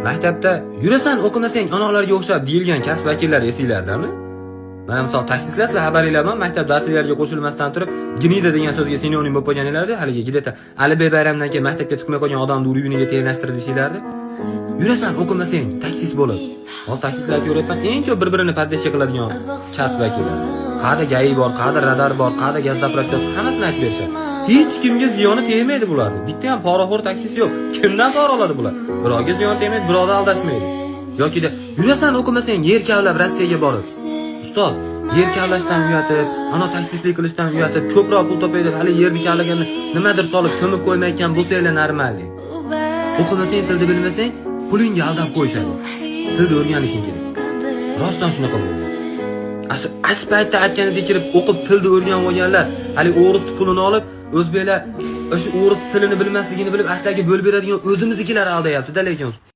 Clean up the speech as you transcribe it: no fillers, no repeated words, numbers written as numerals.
Maktabda "Yurasan, o'qimasang, onalarga o'xshab" deyilgan kasb vakillari esinglardami? Mana, misol, taksistlar, sizlar xabaringlar bormi? Maktab darsliklariga qo'shilmasdan turib, "гнида" degan so'zga sinonim bo'lib qolganinglarda, haligi где-то Alibek bayramdan keyin maktabga chiqmay qolgan odamni уровень iga tenglashtirib deyishlardi. "Yurasan, o'qimasang, taksist bo'lib." Hozir taksistlar ko'ryapman, eng ko'p bir-birini поддержка qiladigan kasb vakillari. Qayerda ГАИ bor, qayerda radar bor, qayerda gaz заправка, hammasini aytib berishadi. Hech kimga ziyoni tegmaydi bularni. Bitta ham poraxo'r taksist yo'q. Kimdan pora oladi bular? Birovga ziyon tegmaydi, birovni aldashmaydi. Yokida "Yurasan, o'qimasang, yer kavlab Rossiyaga borib." Ustoz, yer kavlashdan uyatib, ana taksistlik qilishdan uyatib, ko'proq pul topay deb hali yerni kavlaganda nimadir solib ko'mib qo'ymayotgan bo'lsanglar, нормальный. O'qimasang, tilni bilmasang, pulingga aldab qo'yishadi. Tilni o'rganishing kerak. Rostdan shunaqa bo'lgan. Ashu paytda aytganingizga kirib o'qib, tilni o'rganib olganlar, hali o'ris pulini olib, o'zbeklar o'sha o'ris tilini bilmasligini bilib, aslarga bo'lib beradigan o'zimiznikilar aldayapti-da lekin.